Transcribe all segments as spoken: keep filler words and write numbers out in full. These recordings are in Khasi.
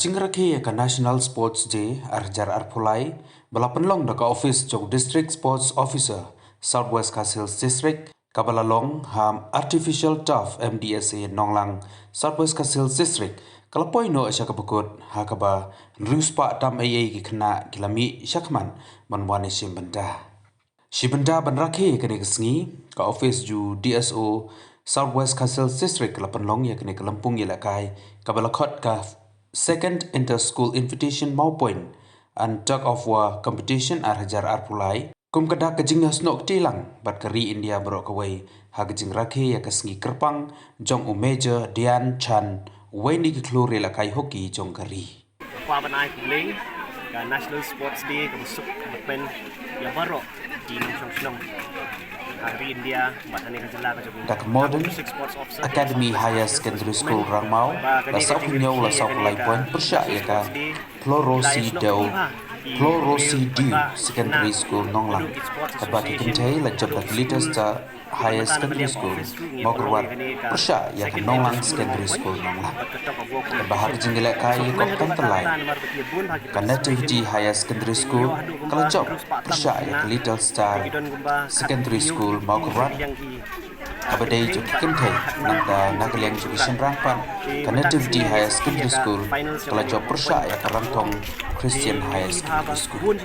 Jingrakhe ïa ka National Sports Day ar hajar arphew lai ba la pynlong da ka office jong District Sports Officer, South West Khasi Hills District, kaba la long ha Artificial Turf M D S A Nonglang, South West Khasi Hills District, ka la poi noh sha kaba kut, ha kaba hynriew spah tam eiei ki khynnah ki la mih shakhmat ban wan ïashim bynta. Shi bynta ban rakhe ïa kane ka sngi, ka office jong u D S O South West Khasi Hills District ka la pynlong ïa kane ka lympung ïalehkai kaba la khot ka Second Inter School Invitation Mawpoint and Tug of War Competition ar hajar arphew lai, kum ka dak ka jingïasnoh kti lang bad ka ri India baroh kawei ha ka jingrakhe ïa ka sngi kyrpang jong u Major Dhyan Chand, uwei na ki khlur ïalehkai hockey jong ka ri. Kwah ban ai khublei ka National Sports Day kaba suk kaba kmen ïa baroh ki nongshong shnong ha ri India bad ha kane ka jylla ka jong ngi. Da ka Modern Academy Higher Secondary School Rangmaw la sawphew hynñiew la sawphew lai point pyrshah ïa ka Florosidew, Florosidew Secondary School Nonglang. Katba ki kynthei la jop da ki Little Star Higher Secondary School Mawkyrwat pyrshah ïa ka Nonglang Secondary School Nonglang. Katba ha ka jingïalehkai ïa ka Kong Tantallai, ka Nativity Higher Secondary School ka la jop pyrshah ïa ka Little Star Secondary School Mawkyrwat. Kaba dei jong ki kynthei, nangta na ka liang jong ki shynrang pat, ka Nativity Higher Secondary School ka la jop pyrshah ïa ka Ranthong Christian Higher Secondary School.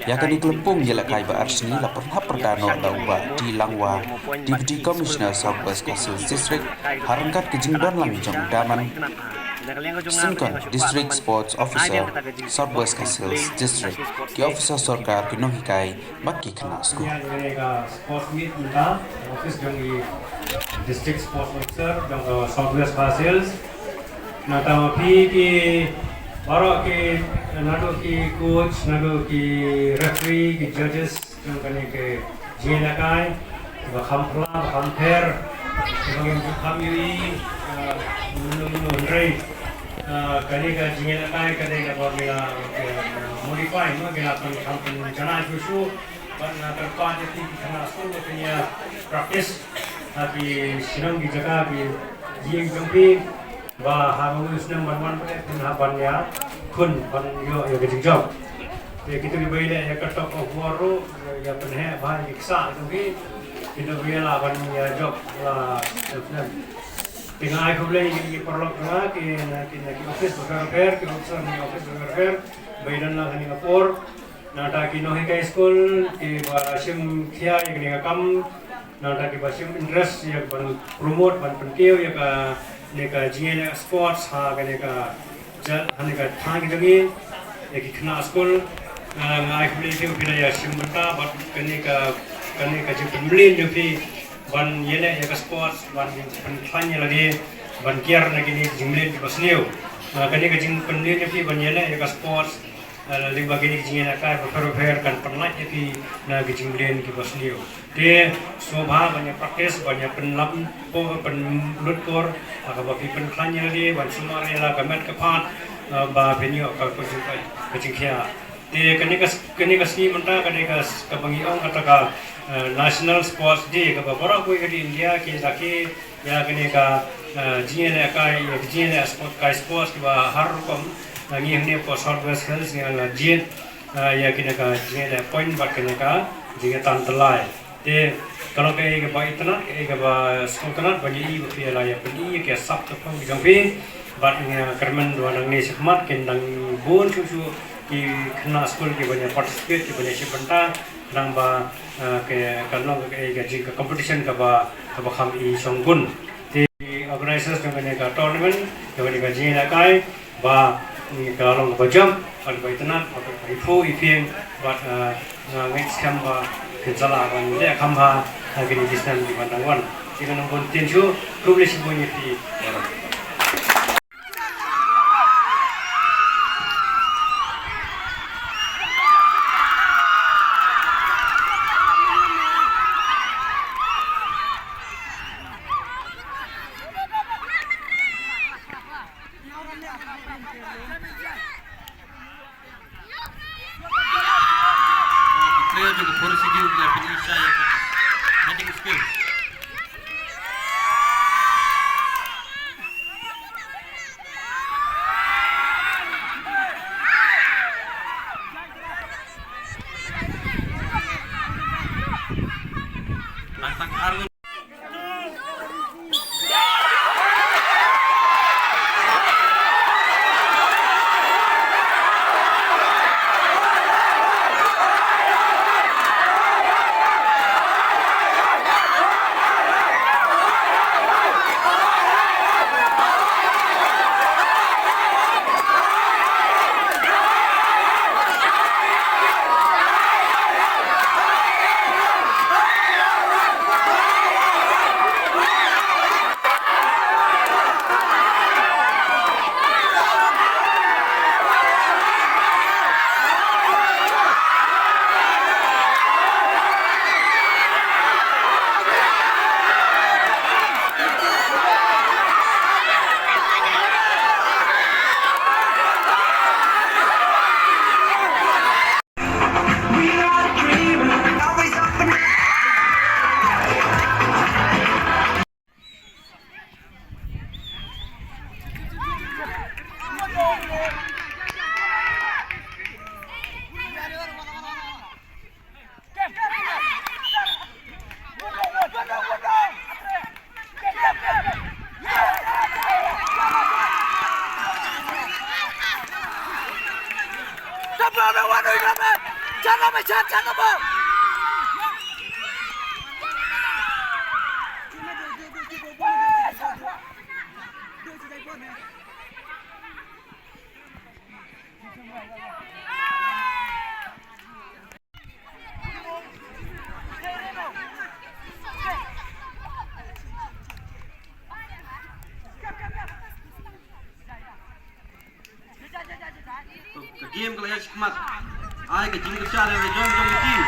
Ïa kane ka lympung ïalehkai ba ar sngi la pyrhap pyrda noh da u Bah D Langwa, Deputy Commissioner South West Khasi Hills District, ha ryngkat ka jingdon lang jong u Daman Syngkon, District Sports Officer, South West Khasi Hills District, ki officer sorkar, ki nonghikai bad ki khynnah skul. Ïa kane ka sports meet mynta office jong i District Sports Officer jong ka South West Khasi Hills. Nangta ma phi ki baroh ki, naduh ki coach, naduh ki referee, ki judges jong kane ka jingïalehkai, ba kham phylla, ba kham pher, ba ngim ju kham ïohi, ah, mynno mynno, hynrei, ah, kane ka jingïalehkai ka dei kaba ngi la, eh, modify, no, ngi la pyn, kham pynjanai shuh shuh, bad nga kyrpad ïa phi ki khynnah skul ba phin ïa practice ha ki shnong, ki jaka, ki ïing jong phi. Ba ha kawei u snem ban wan pat, eh, phin hap ban ïakhun ban ïoh ïa ka jingjop. Te kito kiba ïaleh ïa ka Tug of War ruh, ïa pynheh bha ïa ki ksah jong ki, kito kiba ïalah ban ïajop la snem. Te nga ai khublei ïa ki paralok jong nga, ki na ki, na ki office bapher bapher, ki officer na ki office bapher bapher ba ïadon lang ha kane ka por. Nangta ki nonghikai skul kiba shim khia ïa kane ka kam, nangta kiba shim interest ïa ban promote, ban pynkiew ïa kane ka jingïaleh sports ha kane ka jait, ha kane ka thaiñ ka jong ngi, ïa ki khynnah skul, ah, nga ai khublei ïa phi ba phi la ïa shim bynta bad kane ka, kane ka jingpynmlien jong phi ban ïaleh ïa ka sports, ban pynkhlaiñ ïa lade ban kiar na kine ki jingmlien kiba sniew. Ah, kane ka jingpynmlien jong phi ban ïaleh ïa ka sports, ah, lyngba kine ki jingïalehkai bapher bapher kan pynlait ïa phi na ki jingmlien kiba sniew. Te sngewbha ban ïa practice, ban ïa pynlam por, pynlut por ha kaba phi pynkhlaiñ ïa lade, ban sumar ïa la ka met ka phad, ah, ba phin ïoh ka, ka jing, ka jingkhia. Te kane ka, kane ka sngi mynta, kane ka, kaba ngi ong kata ka, ah, National Sports Day, kaba baroh kawei ka ri India ki la rakhe ïa kane ka, ah, jingïalehkai, ïa ka jingïaleh sport, kai sports kiba har rukom, ah, ngi hangne hapoh South West Hills ngi la jied, ah, ïa kane ka jingïaleh point bad kane ka jingïatan tyllai. Te ka long kaei kaba itynnad, kaei kaba sngewtynnad ban ïohi ba phi la ïa pyni ïa ki sap ki jong phi. Bad nga kyrmen ba nangne shakhmat kin dang bun shuh shuh ki khynnah skul kiban ïa participate, kiban ïa shim bynta, khnang ba, eh, ka, ka long ka, ka, ka jing, ka competition kaba, kaba kham i shongkun. Te ki organizers jong kane ka tournament, jong kane ka jingïalehkai, ba, mm, ka long kaba jop, bad kaba itynnad, bad kaba iphuh iphieng, bad, eh, nga ngeit skhem ba kin sa lah ban leh kham bha ha kine ki snem kiban dang wan. Te nga nang bun ktien shuh, khublei shibun ïa phi. Player jong ka Forest Hill ki la pynshai ïa ka heading skill. Ka game ka la ïaid shakhmat. Ai ka jingkyrshan ïa la jong jong ka team.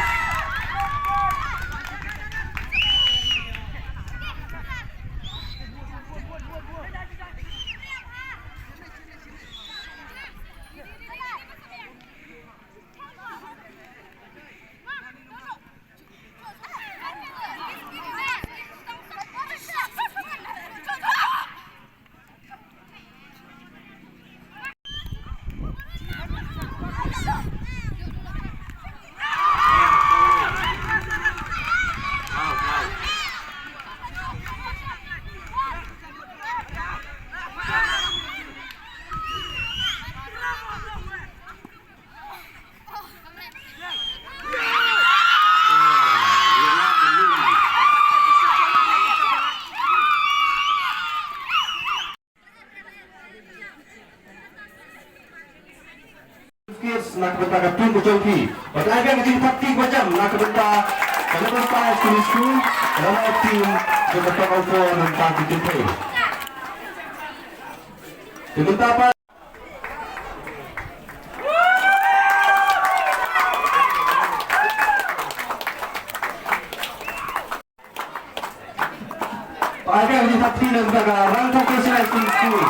Kids na ka bynta ka team ka jong ki. Bad ai ka jingpakti ba jam na ka bynta ka Level five Secondary School, ka team jong ka Tong Au Fo na ka bynta ki team. Ki bynta pa Pagari Patina Baga, Ranto Christian School,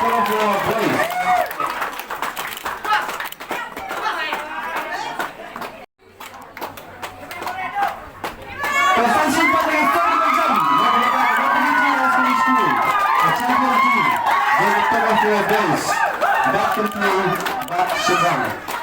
Ranto Boys. Pasansin pada Ranto Christian School, champion team, Ranto Boys, back to play, back to